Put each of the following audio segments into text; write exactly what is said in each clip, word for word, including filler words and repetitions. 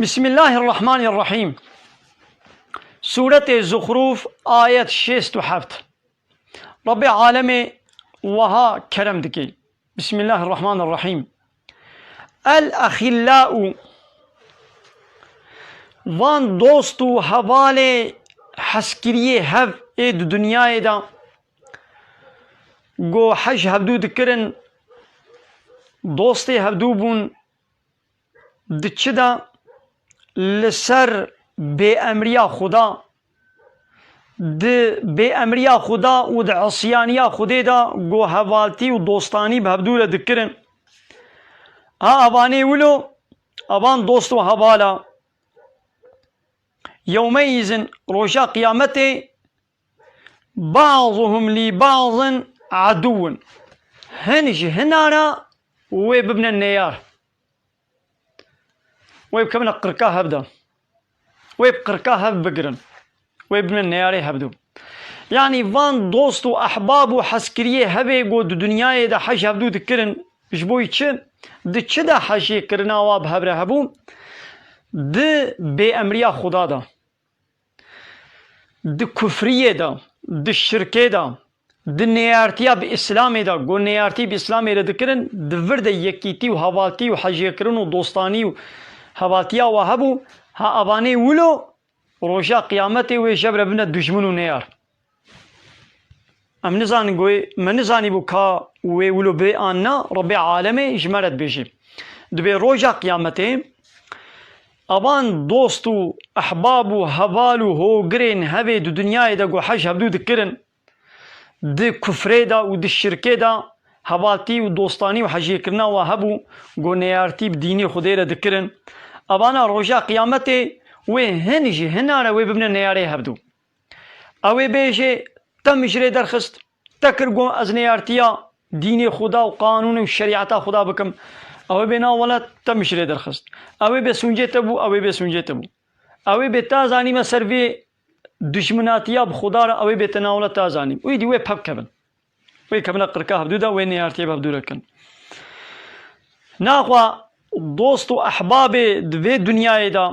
Bismillahirrahmanirrahîm. Sûretê Zuxrûf, ayet şêst û heft. Rebbê alemê wiha kerem dike. Bismillahirrahmanirrahîm. El-exillâ'u, van dost û hevalê hezkiriyê hev ê di dinyayê de, go hej hevdû dikirin, dostê hevdû bûn, di çi de? Li ser bêemriya Xuda, di bêemriya Xuda û di isiyaniya Xudê de go hevaltî û dostanî bi hevdû re dikirin. Ha evanê wilo, evan dost û hevala. Yewme îzin, roja qiyametê, ba'zuhum li ba'zin aduwwun. Hin ji hina re wê bibine neyar. Wê bikevine qirka hev de. Wê bi qirka hev bigirin. Wê bibine neyarê hevdû. Yanî van dost û ehbab û hezkiriyê hevê go di dinyayê de hej hevdû dikirin, ji bo çi? Di çi de hejê kirina wa bi hev re hebû? Di bêemriya Xuda de. Di kufriyê de, di şirkê de, di neyartiya bi Îslamê de, go neyartî bi Îslamê re dikirin, di vir de yekîtî û hevaltî û hejêkirin û dostanî û hevaltiya wa hebû, ha evanê wilo, roja qiyametê wê jev re bine dijmin û neyar. Em nizanin, go wê, me nizanîbû ka wê wilo bê an na, Rebbê alemê ji me re dibêjê. Dibê roja qiyametê, evan dost û ehbab û heval û hogirên hevê di dinyayê de go hej hevdû dikirin, di kufrê de û di şirkê de hevaltî û dostanî û hejêkirina wa hebû, go neyartî bi dînê Xwedê re dikirin. Evana roja qiyametê wê hin ji hina re wê bibine neyarê hevdû. Ew ê bêjê, te min ji rê derxist, te kir got ez neyartiya dînê Xuda û qanûn û şerîeta Xuda bikim. Ew ê bê na wele te min ji rê derxist. Ew ê bê sûncê te bû, ew ê bê sûncê te bû. Ew ê bê ta zanîme ser vê dijminatiya bi Xuda re, ew ê bê te na wele ta zanîm. Û îdî wê peb kevin. Wê kevine qirka hevdû de, wê neyartiyê bi hevdû re kin. Naxwa dost û ehbabê di vê dinyayê de,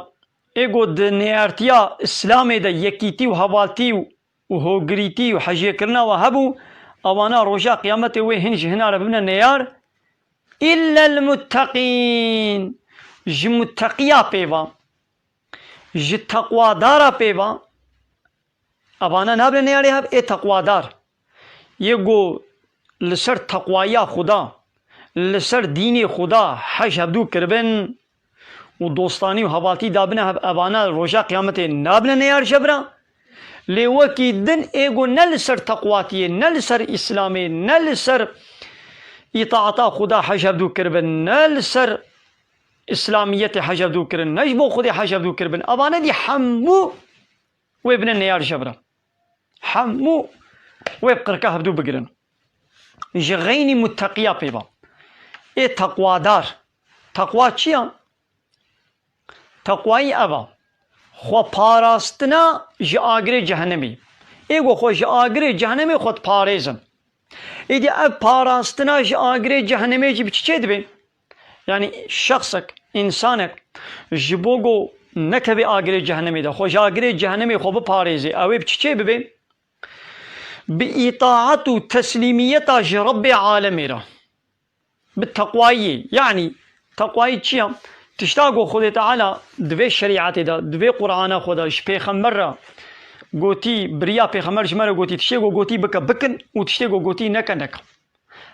ê go di neyartiya Îslamê de yekîtî û hevaltî û û hogirîtî û hejêkirina we hebû, ewana roja qiyametê wê hin ji hina re bibine neyar. Îllel mutteqîn, ji mutteqiya pê ve, ji teqwadara pê ve, evana nabine neyarê hev, ê teqwadar. Yê go li ser teqwayiya Xuda, li ser dînê Xuda hej hevdû kiribin û dostanî û hevaltî dabine hev, evana roja qiyametê nabine neyar jebra. Lê wekî din ê go ne li ser teqwatiyê, ne li ser Îslamê, ne li ser îtaeta Xuda hej hevdû kiribin, ne li ser Îslamiyetê hej hevdû kirin, ne ji bo Xwedê hej hevdû kiribin. Evane dî hemû wê bine neyar jebra. Hemû wê bi qirka hevdû bigirin. Ji xeynî mutteqiya pê ve. Ê teqwadar. Teqwa çi ya? Teqwayî ev e. Xwe parastina ji agirê cehenemê. Ê go xwe ji agirê cehenemê xwe diparêzin. Êdî ev parastina ji agirê cehenemê jî bi çi çê dibe? Yanî şexsek, însanek ji bo go nekeve agirê cehenemê de, xwe ji agirê cehenemê xwe biparêze, ew ê bi çi çê bibe? Bi îtaet û teslîmiyeta ji Rebbê alemê re. Bi teqwayiyê. Yanî teqwayî çi ya? Tişta ku Xwedê Teala di vê şerîetê de, di vê Qur'ana xwe de ji pêxember re gotî, bi riya pêxember ji me re gotî, tiştê ku gotî bike, bikin û tiştê ku gotî neke, nekin.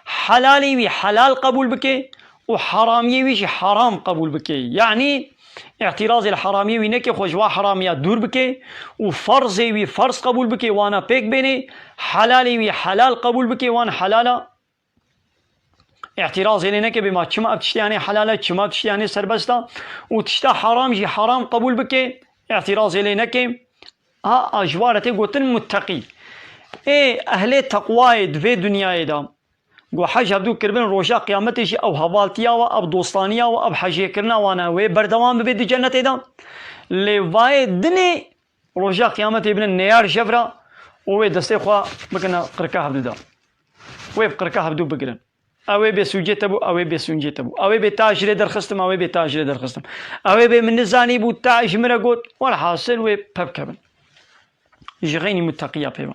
Helalê wî helal qebûl bike û heramiyê wî jî heram qebûl bike. Yanî îtirazê li heramiyê wî neke, xwe ji wa heramiya dûr bike û ferzê wî ferz qebûl bike, wana pêk bêne, helalê wî helal qebûl bike, wan helala îtirazê lê neke, bê ma çima ev tiştê yanê helal e, çima ev tiştê yanê serbest e û tişta heram jî heram qebûl bike, îtirazê lê neke. Ha, a ji wa re tê gotin mutteqî. Ê ehlê teqwayê di vê dinyayê de, ku hej hevdû kiribin, roja qiyametê jî ew hevaltiya we, ev dostaniya we, ev hejêkirina wan e, wê berdewam bibe di cenetê de. Lê vayê dinê roja qiyametê bine neyar jevra û wê destê xwe bikine qirka hevdû de. Wê bi qirka hevdû bigirin. Ew ê bê sûcê te bû, ew ê bê sûcê te bû. Ew ê bê ta ji rê derxistim, ew ê bê ta ji rê derxistim. Ew ê bê min nizanî bû, ta ji min re got. Welhasil wê pevkevin. Ji xeynî muteqiya pê ve.